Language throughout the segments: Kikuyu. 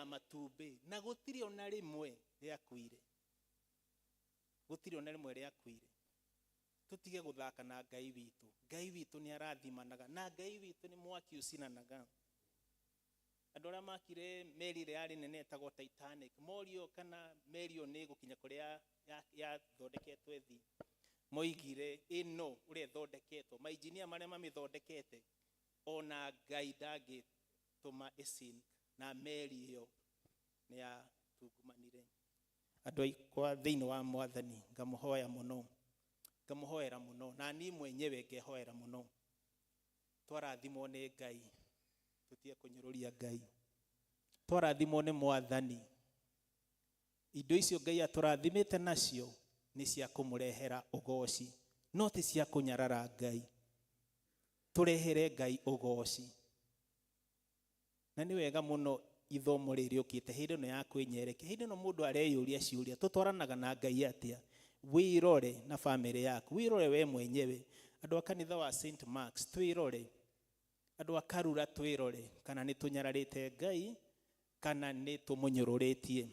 ya matumbĩ na gũtirĩ ona rĩmwe rĩakuire. Gũtirĩ ona rĩmwe rĩakuire. Tũtige gũthaka na Ngai witũ. Ngai witũ nĩ arathimanaga na Ngai witũ nĩ mwaki ũcinanaga. Andũ arĩa makire meri ĩrĩa yarĩ nene ĩtagwo Titanic morio kana meri ĩyo nĩ ĩgũkinya kũrĩa yathondeketwo ĩthiĩ, moigire ĩno ũrĩa ĩthondeketwo, mainjinia marĩa mamĩthondekete, ona Ngai ndangĩtũma ĩ sink, na meri ĩyo nĩ yatungumanire. Andũ akwa thĩinĩ wa Mwathani, ngamũhoya mũno, ngamũhoera mũno, na niĩ mwenyewe ngehoera mũno. Twarathimwo nĩ Ngai, tũtige kũnyũrũria Ngai. Twarathimwo nĩ Mwathani, indo icio Ngai atũrathimĩte nacio nĩ cia kũmũrehera ũgoci, no ti cia kũnyarara Ngai. Tũrehere Ngai ũgoci. Na nĩ wega mũno ithomo rĩrĩ rĩũkĩte hĩndĩ ĩno ya kwĩnyerekia, hĩndĩ ĩno mũndũ areyũria ciũria, tũtwaranaga na Ngai atĩa? Wĩrore na famĩlĩ yaku, wĩrore we mwenyewe. Andũ a kanitha wa St. Mark's twĩrore, andũ a Karura twĩrore kana nĩ tũnyararĩte Ngai kana nĩ tũmũnyũrũrĩtie.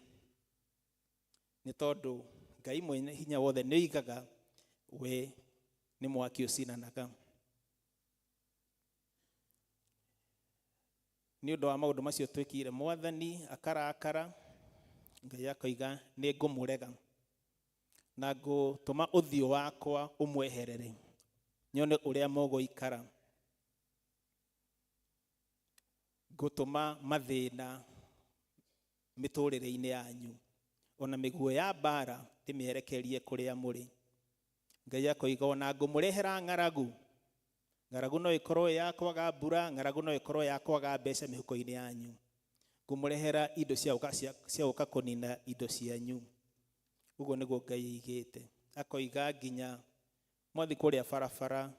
Nĩ tondũ Ngai mwene hinya wothe nĩ oigaga we nĩ mwaki ũcinanaga. Nĩ ũndũ wa maũndũ macio twĩkire, Mwathani akarakara, Ngai akoiga nĩ ngũmũrega na ngũtũma ũthiũ wakwa ũmweherere, nyone ũrĩa mũgũikara. Ngũtũma mathĩna mĩtũrĩre-inĩ yanyu, ona mĩguĩ ya mbaara ndĩmĩerekerie kũrĩa mũrĩ. Ngai akoiga ona ngũmũrehera ng'aragu. Ng'aragu no ĩkorwo ĩ ya kwaga mbura, ng'aragu no ĩkorwo ya kwaga mbeca mĩhuko-inĩ yanyu. Ngũmũrehera indo cia gũka cia gũka kũnina indo cianyu. Ũguo nĩguo Ngai oigĩte. Akoiga nginya mwathiĩ kũrĩa barabara,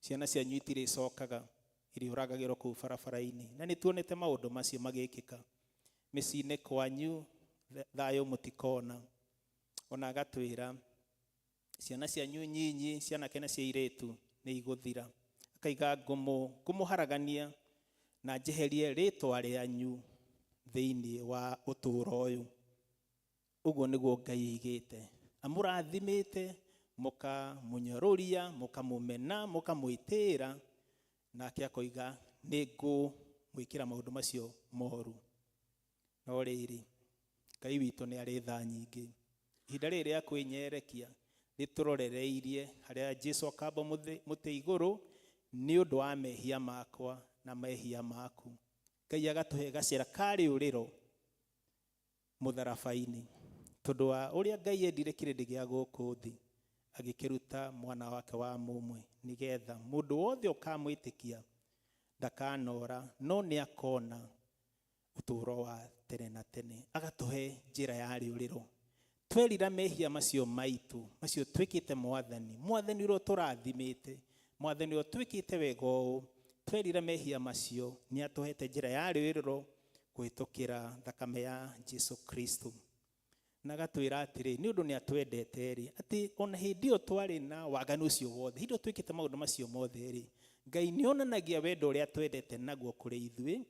ciana cianyu itirĩcokaga, irĩũragagĩrwo kũu barabara-inĩ. Na nĩ tuonete maũndũ macio magĩkĩka. Mĩciĩ-inĩ kwanyu thayũ mũtikona. Ona agatwĩra ciana cianyu nyinyi, cia anake na cia airĩtu nĩ igũthira. Akaiga ngũmũharagania na njeherie rĩtwa rĩanyu thĩinĩ wa ũtũũro ũyũ. Ũguo nĩguo Ngai oigĩte. Amũrathimĩte, mũkamũnyũrũria, mũkamũmena, mũkamwĩtĩĩra, nake akoiga nĩ ngũmwĩkĩra maũndũ macio moru. No rĩrĩ, Ngai witũ nĩ arĩ tha nyingĩ. Ihinda rĩrĩ rĩa kwĩnyerekia rĩtũrorereirie harĩa Jesu akambwo mũtĩ igũrũ nĩ ũndũ wa mehia makwa na mehia maku. Ngai agatũhe gacĩra ka rĩũrĩro mũtharaba-inĩ. Tondũ wa ũrĩa Ngai endire kĩrĩndĩ gĩa gũkũ thĩ, agĩkĩruta mwana wake wa mũmwe, nĩgetha mũndũ wothe ũkamwĩtĩkia ndakanora, no nĩ akona ũtũũro wa tene na tene. Agatũhe njĩra ya rĩũrĩro. Twerira mehia macio maitũ, macio twĩkĩte Mwathani, Mwathani ũrĩa ũtũrathimĩte, Mwathani ũrĩa ũtwĩkĩte wega ũũ, twerira mehia macio, nĩ atũhete njĩra ya rĩũrĩro kũhĩtũkĩra thakame ya Jesu Kristo. Na agatwĩra atĩrĩ, nĩ ũndũ nĩ atwendete-rĩ, atĩ ona hĩndĩ ĩyo twarĩ na waganu ũcio wothe, hĩndĩ ĩyo twĩkĩte maũndũ macio mothe-rĩ, Ngai nĩ onanagia wendo ũrĩa atwendete naguo kũrĩ ithuĩ,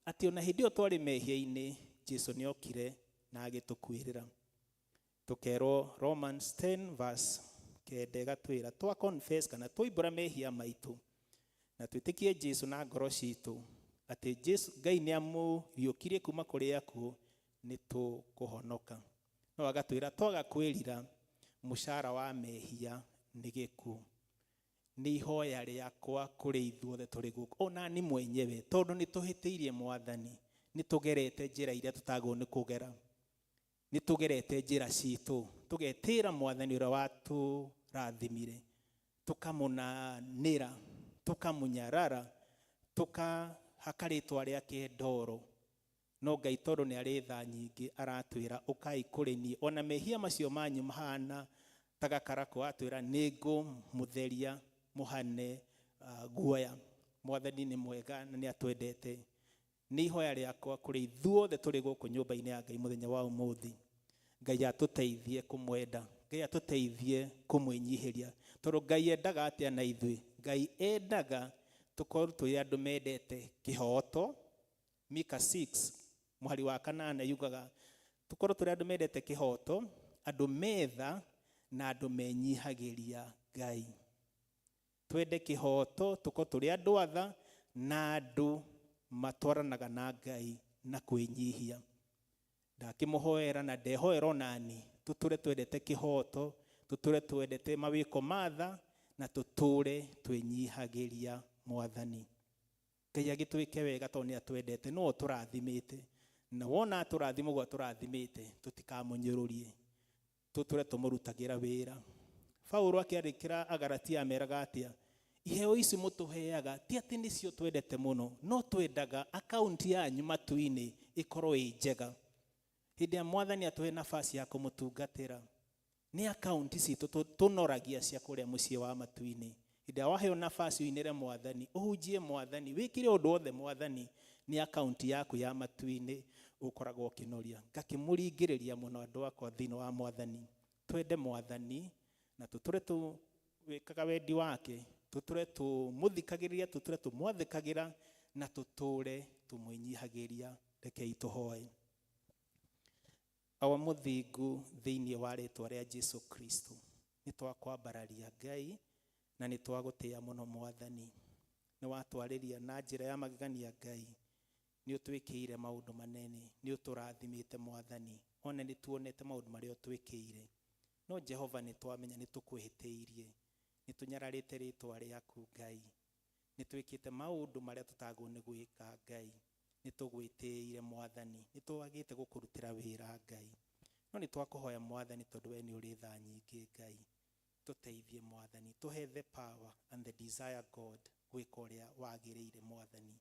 atĩ ona hĩndĩ ĩyo twarĩ mehia-inĩ, Jesu nĩ okire na agĩtũkuĩrĩra. Tũkerwo Romans 10 verse kenda ĩgatwĩra twa confess kana twoimbũra mehia maitũ na twĩtĩkie Jesu na ngoro citũ atĩ Jesu Ngai nĩ amũriũkirie kuma kũrĩ akuũ nĩ tũkũhonoka. No agatwĩra twaga kwĩrira mũcara wa mehia nĩ gĩkuũ. Nĩ ihoya rĩakwa kũrĩ ithuothe tũrĩ gũkũ, o na niĩ mwenyewe, tondũ nĩ tũhĩtĩirie Mwathani, nĩ tũgerete njĩra iria tũtagĩrĩirwo nĩ kũgera, nĩ tũgerete njĩra citũ, tũgetĩĩra Mwathani ũrĩa watũrathimire, tũkamũnanĩra, tũkamũnyarara, tũkahaka rĩtwa rĩake ndoro. No Ngai tondũ nĩ arĩ tha nyingĩ aratwĩra ũkai kũrĩ niĩ ona mehia macio manyu mahana ta gakarakũ aratwĩra nĩ ngũmũtheria mũhane guoya. Mwathani nĩ mwega na nĩ atwendete. Nĩ ihoya rĩakwa kũrĩ ithuothe tũrĩ gũkũ nyũmba-inĩ ya Ngai mũthenya wa ũmũthĩ, Ngai atũteithie kũmwenda, Ngai atũteithie kũmwĩnyihĩria. Tondũ Ngai endaga atĩa na ithuĩ? Ngai endaga tũkorwo tũrĩ andũ mendete kĩhoto, Mika 6. Mũhari wa kanana yugaga tũkorwo tũrĩ andũ mendete kĩhoto, andũ metha na andũ menyihagĩria Ngai. Twende kĩhoto, tũkorwo tũrĩ andũ atha na andũ matwaranaga na Ngai na kwĩnyihia. Ndakĩmũhoera na ndehoera onani tũtũre twendete kĩhoto, tũtũre twendete mawĩko ma tha na tũtũre twĩnyihagĩria Mwathani. Ngai agĩtwĩke wega tondũ nĩ atwendete, no tũrathimĩte. Na wona atũrathima ũguo atũrathimĩte, tũtikamũnyũrũrie, tũtũre tũmũrutagĩra wĩra. Paulo akĩandĩkĩra Agalatia ameraga atĩa? Iheo ici mũtũheaga ti atĩ nĩcio twendete mũno, no twendaga akaunti yanyu matu-inĩ ĩkorwo ĩ njega. Hĩndĩ ya Mwathani atũhe nafasi ya kũmũtungatĩra, nĩ akaunti citũ tũnoragia cia kũrĩa mũciĩ wa matu-inĩ. Hĩndĩ ĩrĩa waheo nafasi ũinĩre Mwathani, ũhunjie Mwathani, wĩkĩre ũndũ wothe Mwathani, nĩ akaunti yaku ya matu-inĩ ũkoragwo ũkĩnoria. Ngakĩmũringĩrĩria mũno andũ akwa thĩinĩ wa Mwathani, twende Mwathani na tũtũre tũwĩkaga wendi wake, tũtũre tũmũthikagĩrĩria, tũtũre tũmwathĩkagĩra na tũtũre tũmwĩnyihagĩria. Rekei tũhoe. Awa mũthingu thĩinĩ wa rĩtwa rĩa Jesu Kristo, nĩ twakwambararia Ngai na nĩ twagũtĩĩa mũno Mwathani. Nĩ watwarĩria na njĩra ya magegania Ngai, nĩ ũtwĩkĩire maũndũ manene, nĩ ũtũrathimĩte Mwathani, ona nĩ tuonete maũndũ marĩa ũtwĩkĩire. No Jehova nĩ twamenya nĩ tũkwĩhĩtĩirie, nĩ tũnyararĩte rĩtwa rĩaku Ngai, nĩ twĩkĩte maũndũ marĩa tũtagwo nĩ gwĩka Ngai, nĩ tũgwĩtĩire Mwathani, nĩ twagĩte gũkũrutĩra wĩra Ngai. No nĩ twakũhoya Mwathani tondũ we nĩ ũrĩ tha nyingĩ Ngai, tũteithie Mwathani, tũhe the power and the desire God gwĩka ũrĩa wagĩrĩire Mwathani.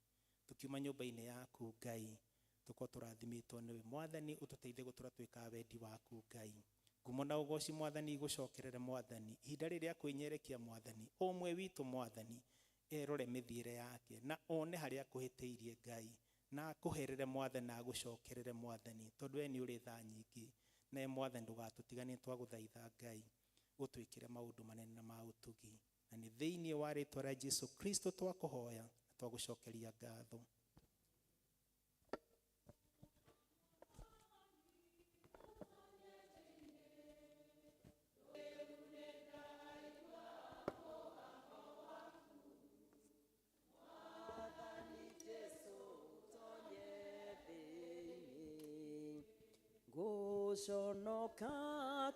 Tũkiuma nyũmba-inĩ yaku Ngai, tũkorwo tũrathimĩtwo nĩwe Mwathani, ũtũteithie gũtũra twĩkaga wendi waku Ngai. Ngumo na ũgoci Mwathani igũcokerere Mwathani. Ihinda rĩrĩ rĩa kwĩnyerekia Mwathani, o ũmwe witũ Mwathani erore mĩthiĩre yake na one harĩa akũhĩtĩirie Ngai, na akũherere Mwathani na agũcokerere Mwathani, tondũ we nĩ ũrĩ tha nyingĩ. Na Mwathani ndũgatũtiganie, twagũthaitha Ngai ũtwĩkĩre maũndũ manene na ma ũtugi. Na nĩ thĩinĩ wa rĩtwa rĩa Jesu Kristo twakũhoya na twagũcokeria ngatho. Gũconoka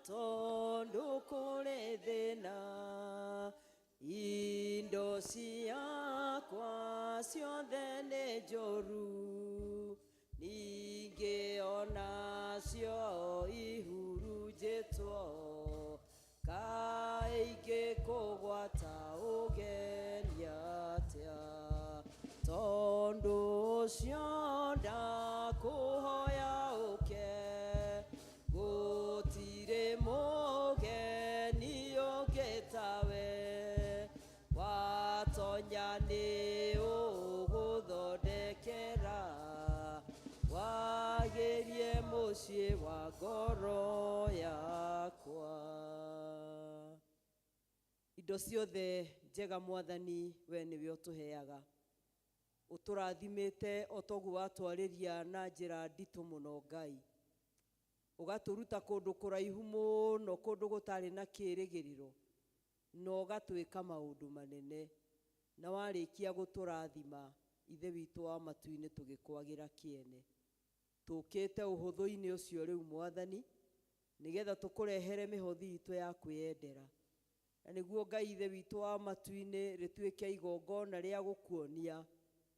tondũ kũrĩ thĩna, indo ciakwa ciothe nĩ njũru, ningĩ onacio ihurunjĩtwo, kaĩ ingĩkũgwata ũgeni atĩa, tondũ ũcio ndakũhoya ũke, gũtirĩ mũgeni ũngĩ tawe, watonya nĩ ũgũthondekera, wagĩrie mũciĩ wa ngoro yakwa. Indo ciothe njega Mwathani we nĩwe ũtũheaga, ũtũrathimĩte o toguo watwarĩria na njĩra nditũ mũno Ngai, ũgatũruta kũndũ kũraihu mũno, kũndũ gũtarĩ na kĩĩrĩgĩrĩro, na ũgatwĩka maũndũ manene, na warĩkia gũtũrathima Ithe witũ wa matu-inĩ tũgĩkwagĩra kĩene. Tũkĩte ũhũthũ-inĩ ũcio rĩu Mwathani, nĩgetha tũkũrehere mĩhothi itũ ya kwĩyendera, na nĩguo Ngai Ithe witũ wa matu-inĩ rĩtuĩke igongona rĩa gũkuonia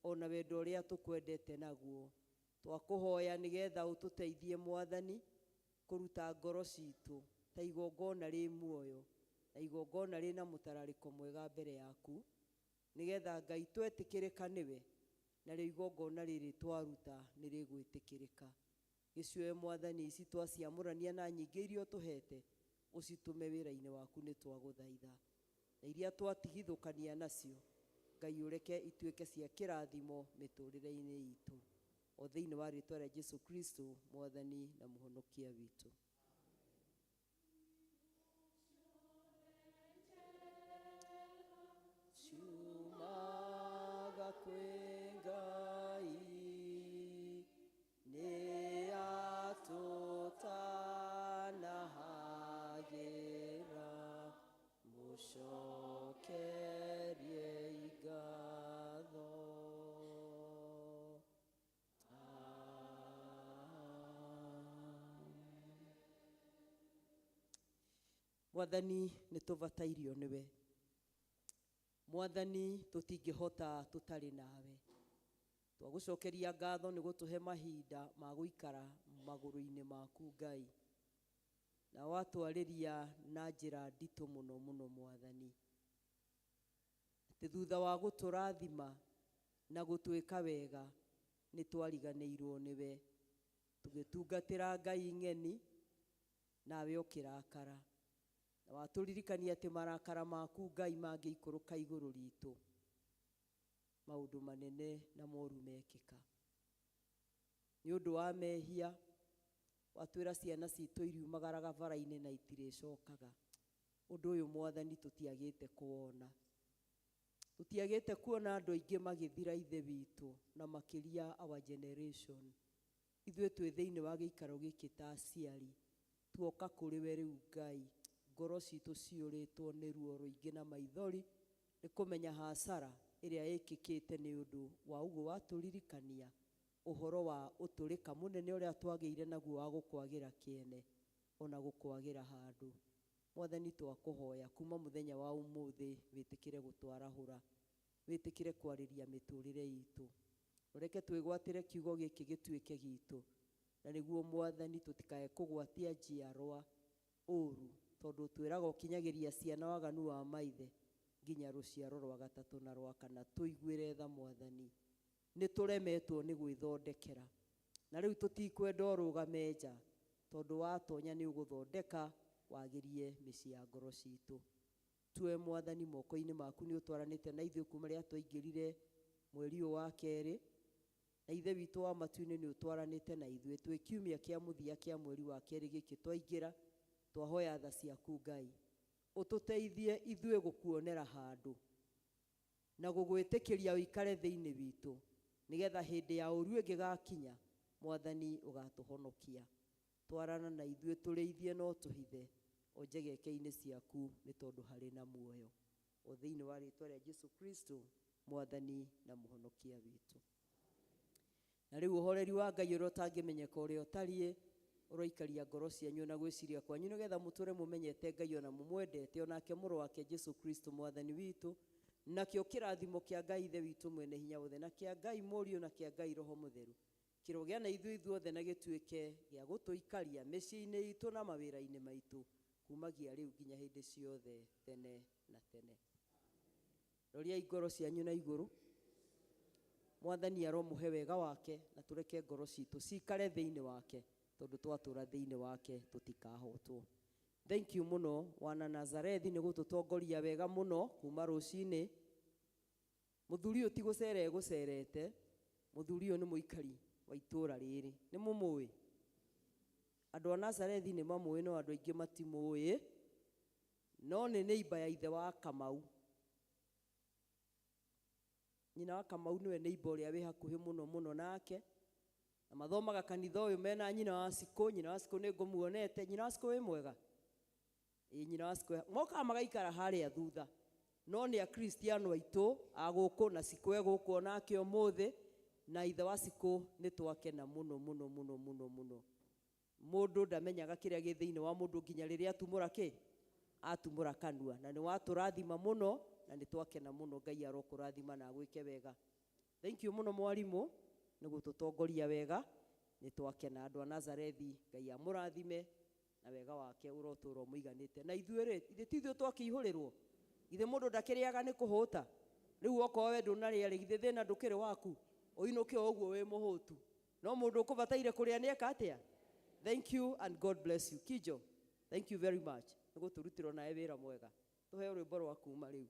ona wendo ũrĩa tũkwendete naguo. Twakũhoya nĩgetha ũtũteithie Mwathani kũruta ngoro citũ ta igongona rĩ muoyo na igongona rĩna mũtararĩko mwega mbere yaku, nĩgetha Ngai twetĩkĩrĩka nĩwe, narĩo igongona rĩrĩ twaruta nĩ rĩgwĩtĩkĩrĩka. Gĩcioe Mwathani ici twaciamũrania na nyingĩ iria ũtũhete, ũcitũme wĩra-inĩ waku nĩ twagũthaitha. Na iria twatigithũkania nacio, Ngai ũreke ituĩke cia kĩrathimo mĩtũrĩre-inĩ itũ, o thĩinĩ wa rĩtwa rĩa Jesu Kristo Mwathani na Mũhonokia witũ. Ciumaga kwĩ Ngai nĩ Mwathani nĩ tũbatairio nĩwe. Mwathani tũtingĩhota tũtarĩ nawe. Twagũcokeria ngatho nĩ gũtũhe mahinda ma gũikara magũrũ-inĩ maku Ngai. Na watwarĩria na njĩra nditũ mũno mũno Mwathani. Atĩ thutha wa gũtũrathima na gũtwĩka wega nĩ twariganĩirwo nĩwe. Tũgĩtungatĩra Ngai ng'eni nawe ũkĩrakara. Na watũririkania atĩ marakara maku Ngai mangĩikũrũka igũrũ ritũ, maũndũ manene na moru mekĩka. Nĩ ũndũ wa mehia watwĩra ciana citũ iriumagaraga bara-inĩ na itirĩcokaga. Ũndũ ũyũ Mwathani tũtiagĩte kuona. Tũtiagĩte kuona andũ aingĩ magĩthira Ithe witũ na makĩria our generation. Ithuĩ twĩ thĩinĩ wa gĩikaro gĩkĩ ta aciari, tuoka kũrĩ we rĩu Ngai, ngoro citũ ciyũrĩtwo nĩ ruo rũingĩ na maithori nĩ kũmenya hasara ĩrĩa ĩkĩkĩte nĩ ũndũ wa ũguo watũririkania ũhoro wa ũtũrĩka mũnene ũrĩa twagĩire naguo wa gũkwagĩra kĩene ona gũkwagĩra handũ. Mwathani twakũhoya kuma mũthenya wa ũmũthĩ wĩtĩkĩre gũtwarahũra, wĩtĩkĩre kwarĩria mĩtũrĩre itũ. Ũreke twĩgwatĩre kiugo gĩkĩ gĩtuĩke gitũ, na nĩguo Mwathani tũtikae kũgwatia njiarwa ũru, tondũ twĩraga ũkinyagĩria ciana waganu wa maithe nginya rũciaro rwa gatatũ na rwa kana. Tũiguĩre tha Mwathani, nĩ tũremetwo nĩ gwĩthondekera na rĩu tũtikwenda ũrũgame nja, tondũ watonya nĩ ũgũthondeka wagĩrie mĩciĩ ya ngoro citũ. Tue Mwathani moko-inĩ maku nĩ ũtwaranĩte na ithuĩ kuma rĩrĩa twaingĩrire mweri ũyũ wa kerĩ, na Ithe witũ wa matu-inĩ nĩ ũtwaranĩte na ithuĩ twĩ kiumia kĩa mũthia kĩa mweri wa kerĩ gĩkĩ twaingĩra. Twahoya tha ciaku Ngai, ũtũteithie ithuĩ gũkuonera handũ na gũgwĩtĩkĩria ũikare thĩinĩ witũ, nĩgetha hĩndĩ ya ũru ĩngĩgakinya Mwathani ũgatũhonokia. Twarana na ithuĩ tũrĩithie no tũhithe o njegeke-inĩ ciaku, nĩ tondũ harĩ na muoyo. O thĩinĩ wa rĩtwa rĩa Jesu Kristo Mwathani na Mũhonokia witũ. Na rĩu ũhoreri wa Ngai ũrĩa ũtangĩmenyeka ũrĩa ũtariĩ ũroikaria ngoro cianyu na gwĩciria kwanyu, nĩgetha mũtũre mũmenyete Ngai ona mũmwendete, onake mũrũ wake Jesu Kristo Mwathani witũ. Nakĩo kĩrathimo kĩa Ngai Ithe witũ mwene hinya wothe, na kĩa Ngai Mũriũ, na kĩa Ngai Roho Mũtheru kĩrogĩa na ithuĩ ithuothe, na gĩtuĩke gĩa gũtũikaria mĩciĩ-inĩ itũ na mawĩra-inĩ maitũ kumagia rĩu nginya hĩndĩ ciothe tene na tene. Roriai ngoro cianyu na igũrũ. Mwathani aromũhe wega wake, na tũreke ngoro citũ cikare thĩinĩ wake, tondũ twatũra thĩinĩ wake tũtikahotwo. Thank you mũno wana Nazarethi nĩ gũtũtongoria wega mũno kuma rũcinĩ. Mũthuri ũyũ ti gũcera egũcerete, mũthuri ũyũ nĩ mũikari wa itũra rĩrĩ. Nĩ mũmũĩ? Andũ a Nazarethi nĩ mamũĩ, no andũ aingĩ matimũĩ. No nĩ neighbor ya ithe wa Kamau. Nyina wa Kamau nĩwe neighbor ũrĩa wĩ hakuhĩ mũno mũno nake. Na mathomaga kanitha ũyũ mena nyina wa Cikũ. Nyina wa Cikũ nĩ ngũmuonete. Nyina wa Cikũ wĩ mwega? Ĩĩ, nyina wa Cikũ. Mokaga magaikara harĩa thutha. No nĩ akristiano aitũ a gũkũ, na Cikũ e gũkũ onake ũmũthĩ. Na ithe wa Cikũ nĩ twakena mũno mũno mũno mũno mũno. Mũndũ ndamenyaga kĩrĩa gĩ thĩinĩ wa mũndũ nginya rĩrĩa atumũra kĩ? Atumũra kanua. Na nĩ watũrathima mũno, na nĩ twakena mũno. Ngai arokũrathima na agwĩke wega. Thank you mũno mwarimũ nĩ gũtũtongoria wega. Nĩ twakena andũ a Nazarethi. Ngai amũrathime na wega wake ũrotũra ũmũiganĩte. Na ithuĩ rĩ, ithuĩ ti ithuĩ twakĩihũrĩrwo? Githĩ mũndũ ndakĩrĩaga nĩ kũhũta? Rĩu okorwo we ndũnarĩa rĩ, githĩ thĩna ndũkĩrĩ waku? Ũinũke o ũguo wĩ mũhũtu. No mũndũ ũkũbataire kũrĩa nĩ eka atĩa? Thank you and God bless you. Kijo, thank you very much. Nĩ gũtũrutĩrwo nawe wĩra mwega. Tũheo rwĩmbo rwa kuma rĩu.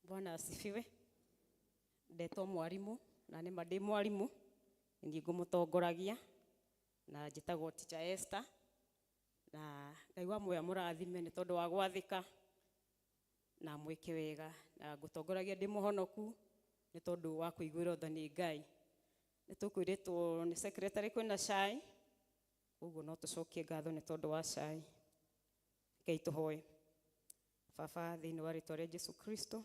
Bwana asifiwe. Ndetwo mwarimu na nĩ ma ndĩ mwarimu, niĩ ngũmũtongoragia na njĩtagwo Teacher Esther, na Ngai wa muoyo amũrathime nĩ tondũ wa gwathĩka na mwĩke wega, na ngũtongoragia ndĩ mũhonoku nĩ tondũ wa kũiguĩrwo tha nĩ Ngai. Nĩ tũkwĩrĩtwo nĩ secretary kwĩna cai, koguo no tũcokie ngatho nĩ tondũ wa cai. Ngai tũhoe. Baba, thĩinĩ wa rĩtwa rĩa Jesu Kristo,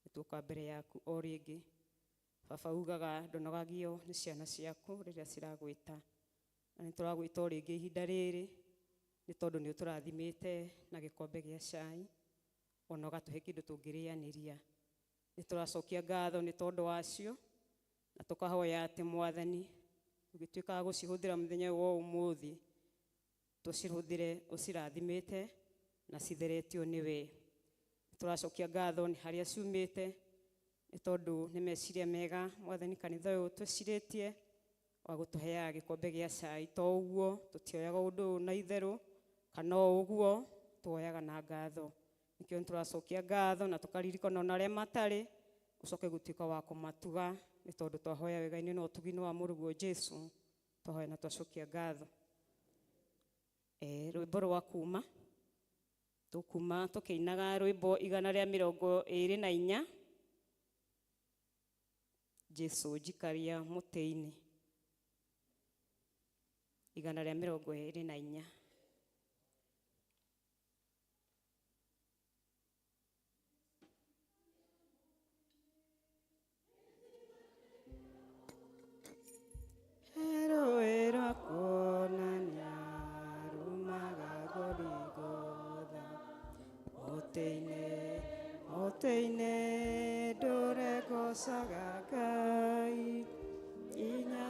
nĩ tuoka mbere yaku o rĩngĩ. Baba, ugaga ndũnogagio nĩ ciana ciaku rĩrĩa ciragwĩta, na nĩ tũragwĩta o rĩngĩ ihinda rĩrĩ. Nĩ tondũ nĩ ũtũrathimĩte na gĩkombe gĩa cai ona ũgatũhe kĩndũ tũngĩrĩanĩria. Nĩ tũracokia ngatho nĩ tondũ wacio na tũkahoya atĩ Mwathani tũgĩtuĩka a gũcihũthĩra mũthenya ũyũ wa ũmũthĩ tũcihũthĩre ũcirathimĩte na citheretio nĩwe. Tũracokia ngatho nĩ harĩa ciumĩte nĩ tondũ nĩ meciria mega Mwathani kanitha ũyũ tũcirĩtie wa gũtũheaga gĩkombe gĩa cai. To ũguo tũtioyaga ũndũ ũyũ na itherũ kana o ũguo tuoyaga na ngatho. Nĩkĩo nĩtũracokia ngatho na tũkaririkana ona arĩa matarĩ ũcoke gũtuĩka wa kũmatuga nĩ tondũ twahoya wega-inĩ na ũtugi-inĩ wa mũrũguo Jesu twahoya na twacokia ngatho. Rwĩmbo rwa kuma tũkuma tũkĩinaga rwĩmbo 124 Jesu njikaria mũtĩ-inĩ 124. Rũĩ rwa kuonania rumaga Goligotha mũtĩ-inĩ mũtĩ-inĩ ndũre ngocaga Ngai nginya